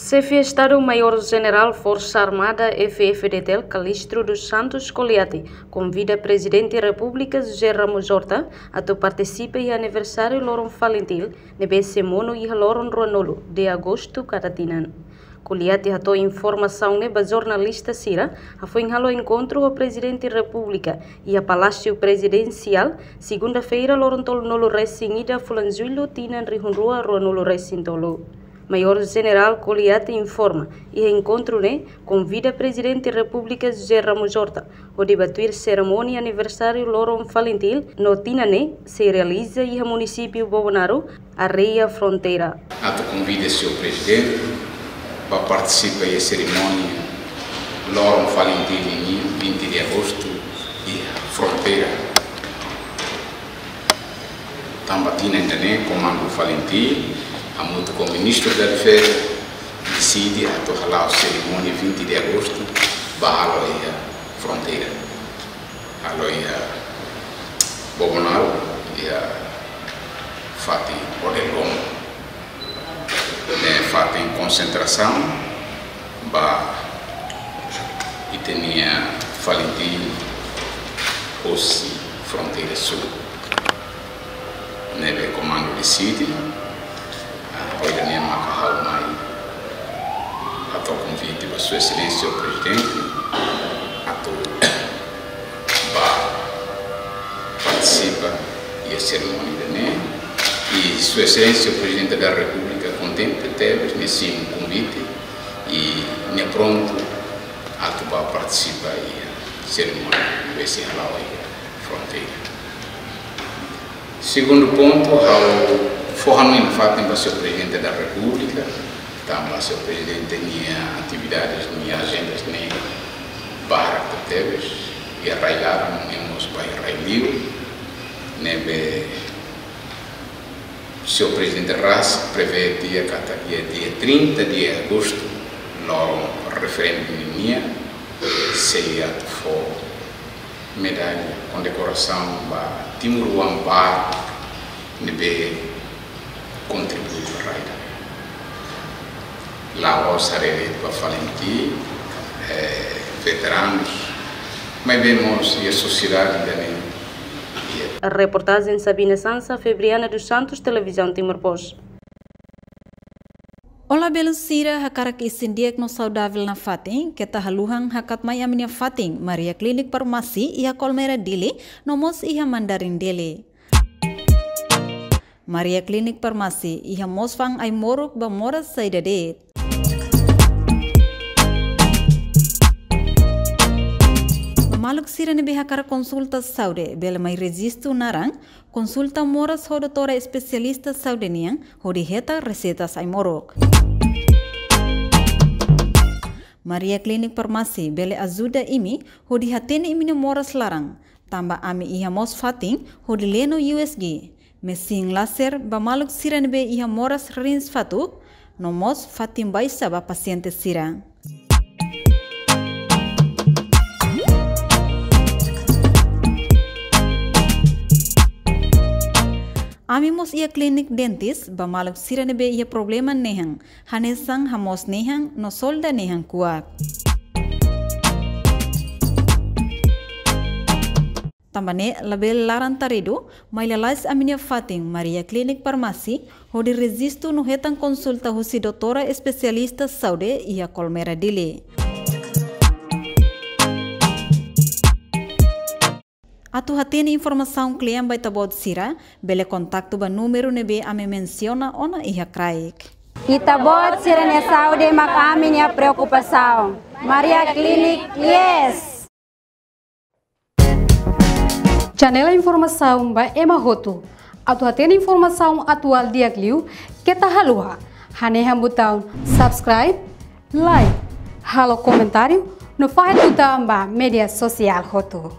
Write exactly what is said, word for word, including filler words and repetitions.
Xefe Estadu Maiór Jenerál Forsa Armada F-FDTL Calixto dos Santos Coliate konvida Prezidente Repúblika José Ramos Horta atu partisipa iha aniversáriu loron Falintil ne'ebé sei monu iha loron ruanulu de agostu kada tinan. Coliate hato'o informasaun ne'e ba jornalista sira hafoin halo enkontru ho Prezidente Repúblika iha Palásiu Prezidensiál, segunda-feira, loron tolunulu resin ida fulan Jullu tinan rihun rua ruanulu resin tolu. Maiór Jenerál Coliate informa, iha enkontru ne'e konvida Prezidente Repúblika José Ramos Horta hodi bá tuir serimónia aniversáriu loron Falintil no tinan ne'e sei realiza iha munisípiu Bobonaro, área fronteira. Atu konvida señór Prezidente bá partisipa iha serimónia loron Falintil nian, vinte de agostu, iha fronteira. Tanba tinan ida-ne'e, Komandu Falintil hamutuk ho Ministru da Defeza deside atu hala'o serimónia vinte de agostu ba halo iha fronteira. Halo iha Bobonaro, iha fatin Odelon. Ne'e fatin konsentrasaun ba ita-nia Falintil hosi fronteira súl. Ne'ebé komandu deside, ah, ohin ne'e maka ha'u mai hato'o konvite ba Sua Exelénsia Prezidente atu bá partisipa iha serimónia ida-ne'e. I Sua Exelénsia Prezidente da Repúblika kontente tebes, nia simu konvite i nia prontu atu bá partisipa iha serimónia ne'ebé sei hala'o iha fronteira. Segundu pontu, ha'u fó hanoin nafatin ba señór Prezidente da Repúblika, tanba señór Prezidente nia atividades, nia ajendas ne'e barak tebes, iha rai-laran, no mós ba iha rai-li'ur, ne'ebé señór Prezidente rasik prevee tiha katak iha dia trinta de agostu, loron referendu nian, sei atu fó medalla kondekorasaun ba timoroan barak ne'ebé kontribui ba rai ida. La'ós haree de'it ba Falintil, eh, veteranus, maibé mós iha sosiedade ida-ne'e. Reportajen Sabina Sansa, Febriana dos Santos, Televizaun Timor Post. Olá, belun sira, hakarak isin di'ak no saudavel nafatin, keta haluha hakat mai ami-nia fatin, Maria Klinik Farmasi, iha Kolmera Dili, no mós iha Mandarin Dili. Maria Klinik Farmasi, iha mós fa'an ai-moruk ba moras saida de'it. Ba maluk sira ne'ebé hakarak konsulta saúde, bele mai rejistu naran, konsulta moras ho doutora espesialista saúde nian, hodi hetan reseitas ai-moruk. Maria Klinik Farmasi bele ajuda imi hodi hatene imi-nia moras laran, tanba ami iha mós fatin hodi leno U S G, mesin laser ba maluk sira ne'ebé iha moras rins fatuk, no mós fatin baixa ba pasiente sira. Ami mós iha klinik dentis ba maluk sira ne'ebé iha problema nehan, hanesan hamoos nehan no solda nehan kuak. Tanba ne'e labele laran taridu, mai lalais ami-nia fatin Maria Klinik Farmasi, hodi rejistu no hetan konsulta husi doutora espesialista saúde iha Kolmera Dili. Atu hatene informasaun kle'an ba ita-boot sira, bele kontaktu ba númeru ne'ebé ami mensiona ona iha kraik. Ita-boot sira-nia saúde mak ami-nia preokupasaun. Maria Klinik, yes! Janela informasaun ba ema hotu. Atu hatene informasaun atuál di'ak liu, keta haluha hanehan butaun subscribe, like, halo komentáriu, no fahe tutan ba média sosiál hotu.